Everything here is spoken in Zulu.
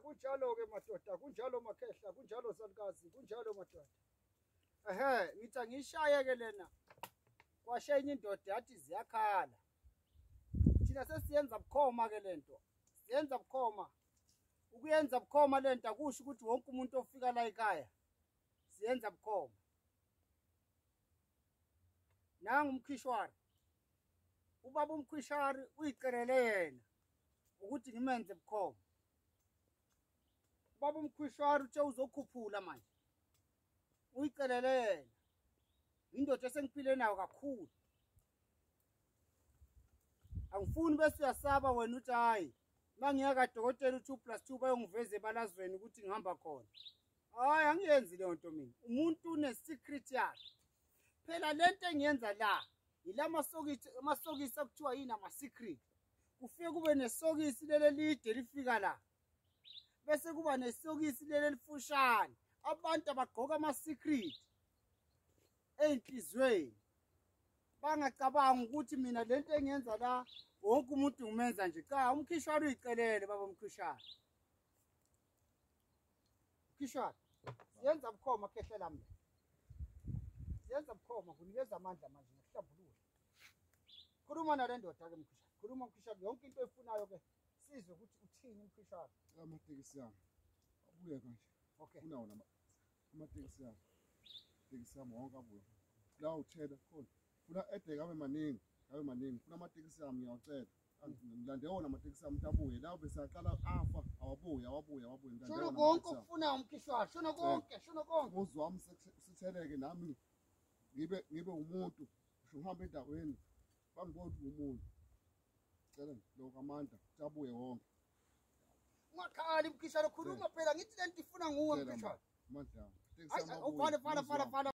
Kunjalo-ke madoda, kunjalo makhehla, kunjalo salukazi, kunjalo madoda. Ehhe, ngithi angishaye-ke lena. Kwasha enye indoda yathi ziyakhala. Thina sesiyenza bukhoma-ke lento. Siyenza bukhoma. Ukuyenza bukhoma lento akusho ukuthi wonke umuntu ofika la ekhaya siyenza bukhoma. Nangu umkhishwari. Ubaba umkhishwari uyicelele yena ukuthi ngimenze bukhoma. Ubaba umkhishwari uthe uzokhuphula manje. Uyicelele yena. Indoda esengiphile nayo kakhulu. Angifuni bese uyasaba wena uthi hayi mangiya kadokotela u2 + 2 bayongiveza ebalazweni ukuthi ngihamba khona. Hayi angiyenzi leyo nto mina. Umuntu une secret yakhe. Phela lento engiyenza la ilamasokisi, amasokisi akuthiwa yini, ama secret. Kufike kube nesokisi lele lide lifika la. Bese kuba nesokisi lele lifushane. Abantu abagqoka ama secret enhlizweni. Bangacabanga ukuthi mina lento engiyenza la wonke umuntu ngimenza nje. Cha, umkhishwari uyicelele baba umkhishwari. Mkhishwari, siyenza bukhoma khehle lami. Siyenza bukhoma kunikeza amandla manje ngokuhlambulula. Khuluma nale ndoda ke mkhishwari. Khuluma mkhishwari yonke into oyifunayo ke sizwe ukuthi uthini mkhishwari. Amatekisi yami abuye kanje. Okay. Unawo nama amatekisi yami. Tekisi yami wonke abuye. La uthela khona. Funa edeke abe maningi, abe maningi. Funa amatekisi yami ngiyawacela. Ngilande wona amatekisi ami abuye. La bese aqala afa, awabuye, awabuye, awabuye. Ngilande Shono wona konke amatekisi ami. okufunayo mkhishwari, shono konke, shono konke. Umuzi wami sitheleke nami ngibe umuntu. Ngisho ngihambe endaweni bangibona ukuthi umuntu. Cela lokho amandla ukuthi abuye wonke. Ungakhali mkhishwari, khuluma phela ngithi lento ifuna nguwe Cela mkhishwari. amandla. Tekisi Hayi, yami abuye. ufale fala umuzi fala wami. fala.